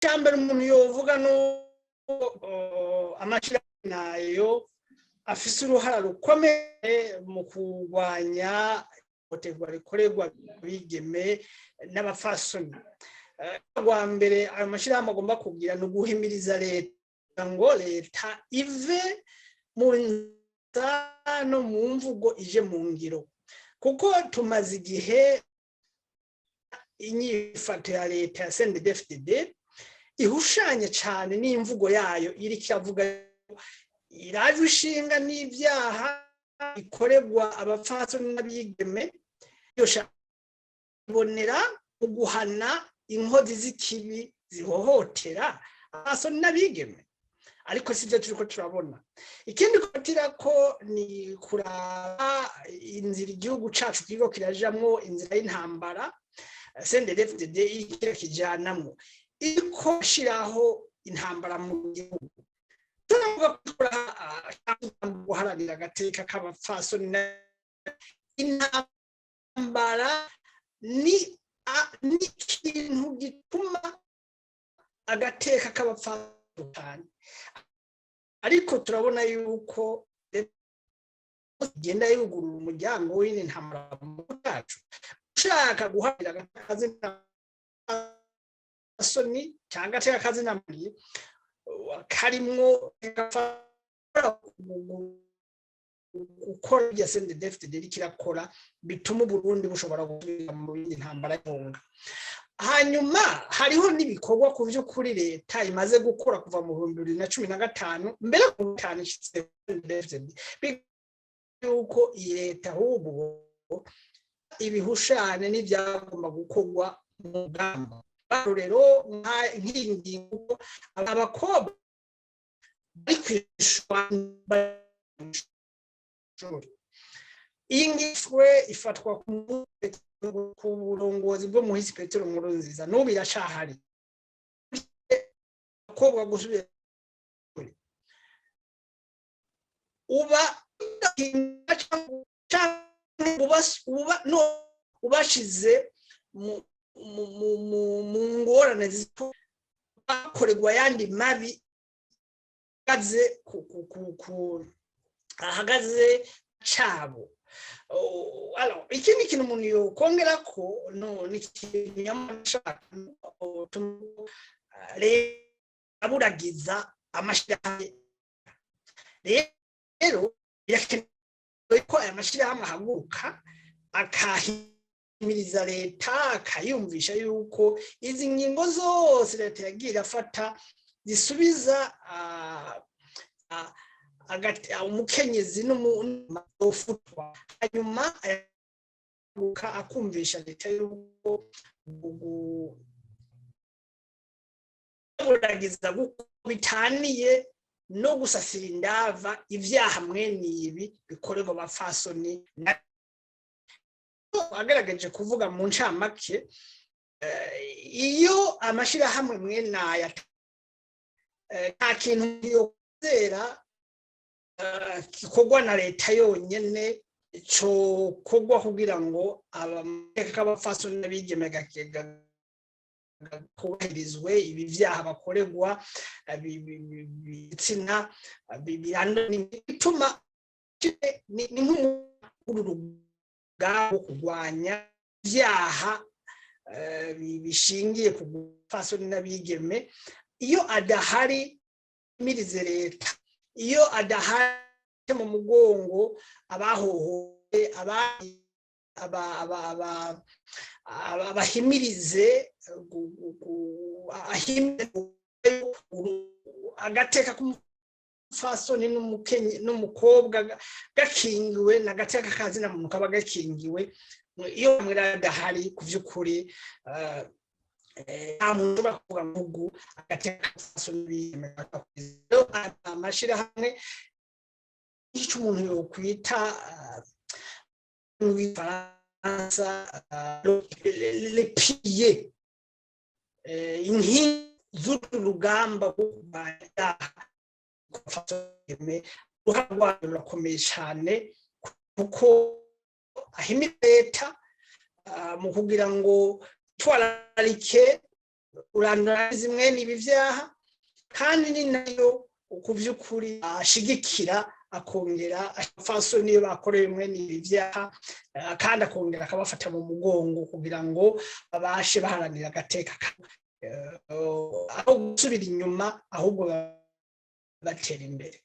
Icya mbere umuntu yovuga ni amashyirahamwe nayo afise uruhara rukomeye mu kurwanya ihohoterwa rikorerwa abigeme n'abafasoni. Rwa mbere ayo mashyirahamwe agomba kugira ni uguhimiriza leta ngo leta ive mu nzira no mu mvugo ije mu ngiro, kuko tumaze igihe inyifato ya leta ya CNDD-FDD ihushanye cyane n'imvugo yayo iri kiravuga iraje ishinga n'ibyaha bikorerwa abapfasoni n'abigeme, ibonera mu guhana inkozi z'ikibi zihohotera abapfasoni n'abigeme, ariko si byo turi ko turabona. Ikindi kubatira ko ni kuraba inzira igihugu cyacu kiriko kirajamwo, inzira y'intambara CNDD-FDD iriko kijanamwo, iriko shiraho intambara mu gihugu. Turavuga guharanira agateka k'abapfasoni, intambara ni ikintu gituma agateka k'abapfasoni cyane, ariko turabona yuko igenda yugurura umuryango w'ini ntambara mu cyacu. Ushaka guharanira agateka soni cyangwa agateka kazina karimwo gukora ibya CNDD-FDD iriko irakora, bituma Uburundi bushobora gusubira mu yindi ntambara y'ihunga. Hanyuma hariho n'ibikorwa ku by'ukuri leta imaze gukora kuva mu 2015, mbere ku gatanu ishitse, yuko iyi leta ahubwo ibihushane n'ibyagomba gukorwa mu mugamba. Rero nk'iyi ngingo, abakobwa bari kw'ishuri, iyi ngingo ifatwa ku burongozi bwo muhisi Petero Nkurunziza, n'ubu iracahari. Abakobwa gusubira uba uba ubashize mu ngorane, bakorerwa ayandi mabi ahagaze ahagaze cabo. Ikindi kintu umuntu yokongera ko ni ikinyamashaka aburagiza amashyirahamwe. Rero birakenewe ko aya mashyirahamwe ahaguruka akahimiriza leta, akayumvisha yuko izi ngingo zose leta yagiye irafata zisubiza umukenyezi n'umufutwa, hanyuma akumvisha leta yuko buragiza bitaniye no gusasira indava ibyaha mwene ibi bikorerwa abapfasoni. Agaragaje kuvuga mu ncamake, iyo amashyirahamwe mwene aya nta kintu yozera gikorwa na leta yonyene cokorwa kugira ngo amateka k'abapfasoni n'abigeme kubahirizwe, ibi vyaha bakorerwa ibitsina bituma ni nk'uru rugamba rwo kurwanya ivyaha bishingiye ku bupfasoni n'abigeme. Iyo adahari mirize leta, iyo adahari mu mugongo abahohoye, abahimirize agateka k'umupfasoni n'umukobwa gakingiwe, n'agateka kazina muntu kaba gakingiwe. Iyo bamwe adahari, ku by'ukuri nta muntu ushobora kuvuga ngo agateka k'umupfasoni. Amashyirahamwe icyo umuntu yokwita mu Gifaransa les piliers, inkingi z'uru rugamba rwo kurwanya, uruhare rwayo rurakomeye cyane, kuko ahimira leta mu kugira ngo twararike. Kurandura zimwe n'ibi vyaha, kandi ni nayo ku by'ukuri ashigikira, akongera abapfasoni iyo bakorewe mwene ibi vyaha, kandi akongera akabafata mu mugongo kugira ngo babashe baharanira agateka, aho gusubira inyuma ahubwo batera imbere.